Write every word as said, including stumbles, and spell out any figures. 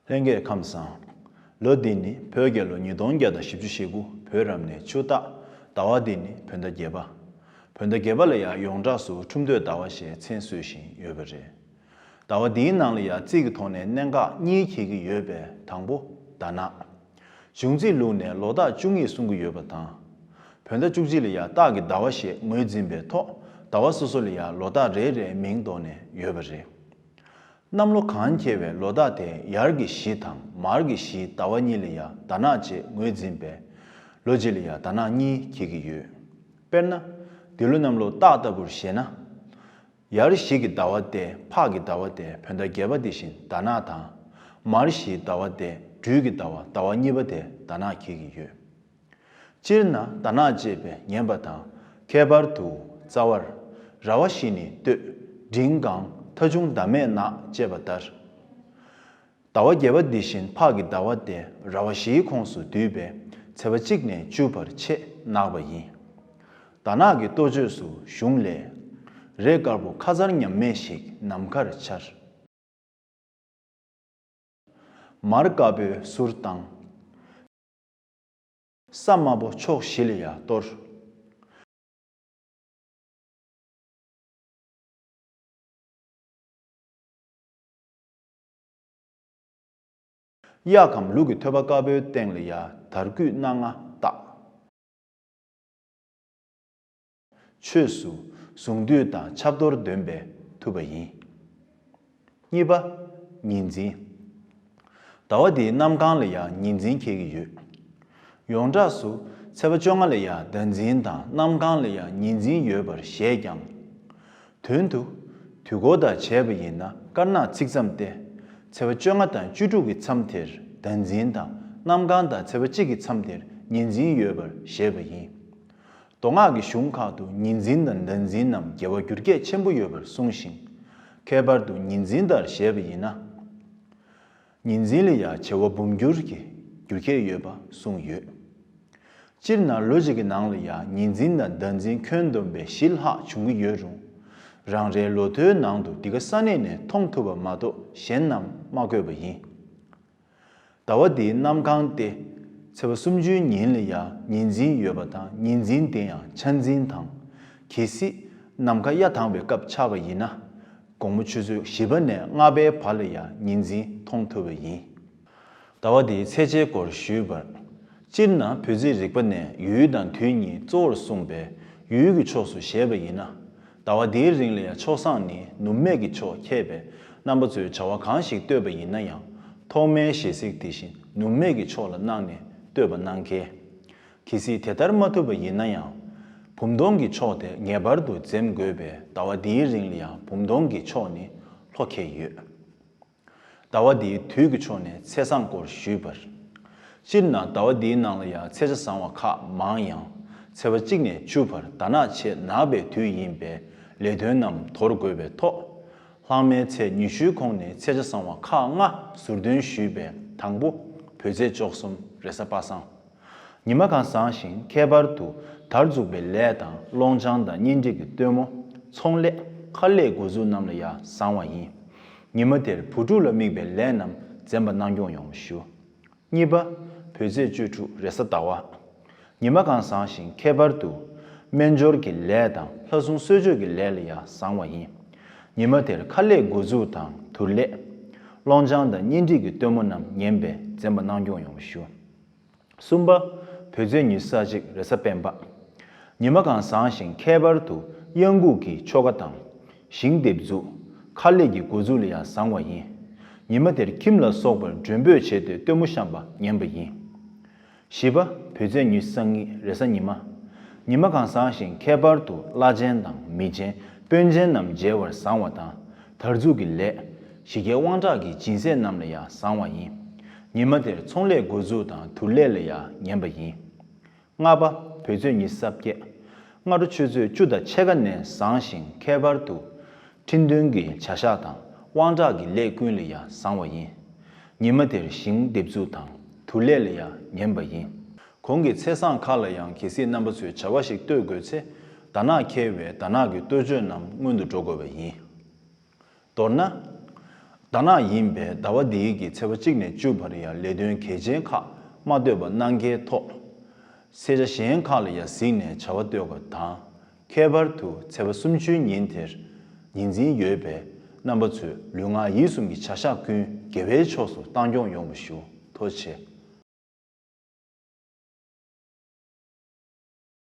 ལྷན་རྒྱས་ཁམས་བཟང་། ལོ་འདི་ནི་བོད་རྒྱལ་ལོ་ཉིས་སྟོང་བརྒྱ་དང་བཞི་བཅུ་ཞེ་དགུ་བོད་རབ་གནས་ཆུ་སྟག། ཟླ་བ་འདི་ནི་བོད་ཟླ་བརྒྱད་པ། བོད་ཟླ་བརྒྱད་པ་ལ་ཡང་ཡོངས་གྲགས་སུ་ཁྲུམས་སྟོད་ཟླ་བ་ཞེས་མཚན་གསོལ་བཞིན་ཡོད་པ་རེད། ཟླ་བ་འདིའི་ནང་ལ་ཡང་རྩིས་ཀྱི་ཐོག་ནས་གནད་འགག་གཉིས་འཁེལ་གྱི་ཡོད་པའི་དང་པོ་ཟླ་ནག། གཞུང་རྩིས་ལུགས་ནས་ལོ་རྟགས་བཅུ་གཉིས་གསུང་གི་ཡོད་པ་དང་། བོད་ཟླ་བཅུ་གཅིག་ལ་ཡང་སྟག་གི་ཟླ་བ་ཞེས་ངོས་འཛིན་པའི་ཐོག་ཟླ་བ་སོ་སོ་ལ་ཡང་ལོ་རྟགས་རེ་རེའི་མིང་འདོགས་ནས་ཡོད་པ་རེད། གནམ་ལོ་གང་འཁེལ་བའི་ལོ་རྟགས་དེ་ཡར་གྱི་བཞི་དང་མར་གྱི་བཞིའི་ཟླ་བ་གཉིས་ལ་ཡང་ཟླ་ནག་ཅེས་ངོས་འཛིན་པས། ལོ་གཅིག་ལ་ཡང་ཟླ་ནག་གཉིས་འཁེལ་གྱི་ཡོད། དཔེར་ན། འདི་ལོ་གནམ་ལོ་སྟག་ལྟ་བུར་བཤད་ན། ཡར་བཞི་གི་ཟླ་བ་སྟེ་ཕག་གི་ཟླ་བ་སྟེ་བོད་ཟླ་བརྒྱད་པ་དེ་བཞིན་ཟླ་ནག་དང་། མར་བཞིའི་ཟླ་བ་སྟེ་སྦྲུལ་གྱི་ཟླ་བ་ཟླ་བ་གཉིས་པ་དེ་ཟླ་ནག་འཁེལ་གྱི་ཡོད། སྤྱིར་ན་ཟླ་ནག་ཅེས་པས་ངན་པ་དང་། ཁྱད་པར་དུ་རྩ་བར། ར་བ་བཞི་ནི་སྟོད། འབྲིང་གང་། ཐ་ཆུང་ཟླ་མེད་ནག་ཅེས་པ་ལྟར། ཟླ་བ་བརྒྱད་པ་འདི་བཞིན་ཕག་གི་ཟླ་བ་སྟེ་ར་བ་བཞིའི་ཁོངས་སུ་འདུས་པས་ཚེས་པ་གཅིག་ནས་བཅུ་བར་ཆེས་ནག་པ་ཡིན། ཟླ་ནག་གི་གཏོ་བཅོས་སུ་གཞུང་ལས། རས་དཀར་པོ་ཁ་མཚར་ཉམས་མེད་ཞིག་ནམ་མཁར་འཕྱར། མར་དཀར་པོའི་གསུར་བཏང་། ས་དམར་པོ་ཕྱོགས་བཞི་ལ་ཡང་གཏོར། གཡའ་ཁམས་ལུག་གི་ཐོད་པ་དཀར་པོའི་སྟེང་ལ་ཡང་དར་སྐུད་སྣ་ལྔ་བཏགས། ཆོས་སུ་གཟུངས་འདུས་དང་ཆབ་གཏོར་འདོན་པས་ཐུབ་པ་ཡིན། གཉིས་པ། ཉི་འཛིན། ཟླ་བ་འདིའི་གནམ་གང་ལ་ཡང་ཉི་འཛིན་འཁེལ་གྱི་ཡོད། ཡོངས་གྲགས་སུ་ཚེས་པ་བཅོ་ལྔ་ལ་ཡང་ཟླ་འཛིན་དང་གནམ་གང་ལ་ཡང་ཉི་འཛིན་ཡོད་པར་བཞེད་ཀྱང་། དོན་དུ། དུས་འཁོར་དང་བྱས་པ་ཡིན་ན་དཀར་ནག་ཚིག་ཙམ་སྟེ། ཚེས་པ་བཅོ་ལྔ་དང་བཅུ་དྲུག་གི་མཚམས་དེར་ཟླ་འཛིན་དང་གནམ་གང་དང་ཚེས་པ་གཅིག་གི་མཚམས་དེར་ཉི་འཛིན་ཡོད་པར་བཞེད་པ་ཡིན། མདོ་སྔགས་ཀྱི་གཞུང་ཁག་ཏུ་ཉི་འཛིན་དང་ཟླ་འཛིན་རྣམས་འགལ་བ་འགྱུར་ཁྱད་ཆེན་པོ་ཡོད་པར་གསུངས་ཤིང་། ཁྱད་པར་དུ་ཉི་འཛིན་ལྟར་བཞེད་པ་ཡིན་ན། ཉི་འཛིན་ལ་ཡང་བྱེ་བ་འབུམ་འགྱུར་གྱི་འགྱུར་ཁྱད་ཡོད་པ་གསུངས་ཡོད། སྤྱིར་ན་ལོ་གཅིག་གི་ནང་ལ་ཡང་ཉི་འཛིན་དང་ཟླ་འཛིན་ཁྱོན་བསྡོམས་པས་བཞི་ལྷག་འབྱུང་གི་ཡོད་རུང་། རང་རེའི་ལོ་ཐོའི་ནང་དུ་འདི་ག་ས་གནས་ནས་མཐོང་ཐུབ་པ་མ་གཏོགས་གཞན་རྣམས་མ་བཀོད་པ་ཡིན། ཟླ་བ་འདིའི་གནམ་གང་སྟེ། ཚེས་པ་སུམ་ཅུའི་ཉིན་ལ་ཡང་ཉི་འཛིན་ཡོད་པ་དང་ཉི་འཛིན་དེ་ཡང་ཆ་འཛིན་དང་། གལ་སྲིད་ནམ་མཁའ་གཡའ་དྭངས་པའི་སྐབས་ཆགས་པ་ཡིན་ན། དགོང་མོ་ཆུ་ཚོད་བཞི་པ་ནས་ལྔ་པའི་བར་ལ་ཡང་ཉི་འཛིན་མཐོང་ཐུབ་པ་ཡིན། ཟླ་བ་འདིའི་ཚད་འཇལ་སྐོར་ཞུས་པར། སྤྱིར་ན་བོད་རྩིས་རིག་པ་ནས་ཡུལ་དང་དུས་གཉིས་གཙོ་བོར་གསུངས་པས་ཡུལ་གྱི་ཕྱོགས་སུ་བཞེད་པ་ཡིན་ན། ཟླ་བ་འདིའི་རིང་ལ་ཡང་ཕྱོགས་བཟང་ནི་ནུབ་སྨད་ཀྱི་ཕྱོགས་ཁེལ་བས་རྣམ་པ་ཚོས་བྱ་བ་གང་ཞིག་གཏོད་པ་ཡིན་ན་ཡང་ཐོག་མའི་ཞལ་གཟིགས་དེ་བཞིན་ནུབ་སྨད་ཀྱི་ཕྱོགས་ལ་གནང་ནས་གཏོད་པ་གནང་གལ། གལ་སྲིད་དེ་ལྟར་མ་ཐུབ་པ་ཡིན་ན་ཡང་། བུམ་སྟོང་གི་ཕྱོགས་དེ་ངེས་པར་དུ་འཛེམ་དགོས་པས་ཟླ་བ་འདིའི་རིང་ལ་ཡང་བུམ་སྟོང་གི་ཕྱོགས་ནི་ལྷོ་ཁེལ་ཡོད། ཟླ་བ་འདིའི་དུས་ཀྱི་ཕྱོགས་ནས་ཚེས་བཟང་སྐོར་ཞུས་པར། སྤྱིར་ན་ཟླ་བ་འདིའི་ནང་ལ་ཡང་ཚེས་ཆ་བཟང་བ་ཁག་མང་ཡང་ཚེས་པ་གཅིག་ནས་བཅུ་བར་ཟླ་ནག་ཆེས་ནག་པའི་དུས་ཡིན་པས་ལས་དོན་རྣམས་དོར་དགོས་པའི་ཐོག་ལྷག་མའི་ཚེས་ཉི་ཤུའི་ཁོངས་ནས་ཚེས་ཆ་བཟང་བ་ཁག་ལྔ་ཟུར་འདོན་ཞུས་པའི་དང་པོ་བོད་ཚེས་བཅུ་གསུམ་རེས་གཟའ་པ་སངས། ཉི་མ་གང་བཟང་ཞིང་ཁྱད་པར་དུ་དར་འཛུགས་པའི་ལས་དང་ཀློང་ཆང་དང་གཉེན་སྒྲིག་གི་སྟོན་མོ། ཚོང་ལས། ཁ་ལས་འགོ་འཛུགས་རྣམས་ལ་ཡང་བཟང་བ་ཡིན། ཉི་མ་དེར་བུ་ཕྲུག་ལ་དམིགས་པའི་ལས་རྣམས་འཛེམ་པ་གནང་སྐྱོང་ཡོང་བ་ཞུ། གཉིས་པ། བོད་ཚེས་བཅུ་དྲུག་རེས་གཟའ་ཟླ་བ། ཉི་མ་གང་བཟང་ཞིང་ཁྱད་པར་དུ། སྨན་སྦྱོར་གྱི་ལས་དང་ལྷ་སྲུང་གསོལ་མཆོད་ཀྱི་ལས་ལ་ཡང་བཟང་བ་ཡིན། ཉི་མ་དེར་ཁ་ལས་འགོ་འཛུགས་དང་དུར་ལས། ཀློང་ཆང་དང་གཉེན་སྒྲིག་གི་སྟོན་མོ་རྣམས་ཉན་པས་འཛེམ་པ་གནང་སྐྱོང་ཡོང་བ་ཞུ། གསུམ་པ། བོད་ཚེས་ཉི་ཤུ་རྩ་གཅིག་རེས་གཟའ་སྤེན་པ། ཉི་མ་གང་བཟང་ཞིང་ཁྱད་པར་དུ་གཡང་འགུགས་ཀྱི་ཆོ་ག་དང་། ཞིང་འདེབས་འཛུགས། ཁ་ལས་ཀྱི་འགོ་འཛུགས་ལ་ཡང་བཟང་བ་ཡིན། ཉི་མ་དེར་ཁྱིམ་ལ་སོགས་པར་མགྲོན་འབོད་བྱས་ཏེ་སྟོན་མོ་བཤམས་པ་ཉན་པ་ཡིན། བཞི་པ། བོད་ཚེས་ཉི་ཤུ་རྩ་གཉིས་རེས་གཟའ་ཉི་མ། ཉི་མ་གང་བཟང་ཞིང་ཁྱད་པར་དུ་བླ་ཆེན་དང་མི་ཆེན་དཔོན་ཆེན་རྣམས་མཇལ་བར་བཟང་བ་དང་། དར་འཛུགས་ཀྱི་ལས། ཞི་རྒྱས་དབང་དྲག་གི་སྦྱིན་སྲེག་རྣམས་ལ་ཡང་བཟང་བ་ཡིན། ཉི་མ་དེར་ཚོང་ལས་འགོ་འཛུགས་དང་དུར་ལས་ལ་ཡང་ཉན་པ་ཡིན། ལྔ་པ། བོད་ཚེས་ཉི་ཤུ་རྩ་བརྒྱད། སྔ་དྲོ་ཆུ་ཚོད་བཅུ་དང་ཕྱེད་ཀ་ནས་བཟང་ཞིང་ཁྱད་པར་དུ། ཁྲི་འདོན་གྱི་བྱ་གཞག་དང་དབང་དྲག་གི་ལས་ཀུན་ལ་ཡང་བཟང་བ་ཡིན། ཉི་མ་དེར་ཞིང་འདེབས་འཛུགས་དང་དུར་ལས་ལ་ཡང་ཉན་པ་ཡིན། གོང་གི་ཚེས་བཟང་ཁག་ལ་ཡང་གལ་སྲིད་རྣམ་པ་ཚོས་བྱ་བ་ཞིག་གཏོད་དགོས་ཚེ། ཟླ་ནག་འཁེལ་བས་ཟླ་ནག་གི་གཏོ་བཅོས་རྣམས་སྔོན་དུ་འགྲོ་དགོས་པ་ཡིན། མདོར་ན། ཟླ་ནག་ཡིན་པས་ཟླ་བ་འདིའི་གི་ཚེས་པ་གཅིག་ནས་བཅུ་བར་ཡང་ལས་དོན་གལ་ཆེན་ཁག་མ་གཏོགས་པ་གནང་གལ་ཐོག་ས་ཆ་གཞན་ཁག་ལ་ཡང་གཟིགས་ནས་བྱ་བ་གཏོད་དགོས་དང་། ཁྱད་པར་དུ་ཚེས་པ་སུམ་ཅུའི་ཉིན་དེར་ཉིན་འཛིན་ཡོད་པས། རྣམ་པ་ཚོས་ལུས་ངག་ཡིད་གསུམ་གྱི་བྱ་གཞག་ཀུན་དགེ་བའི་ཕྱོགས་སུ་བཏང་སྐྱོང་ཡོང་བ་ཞུ། ཐུགས་རྗེ་ཆེ།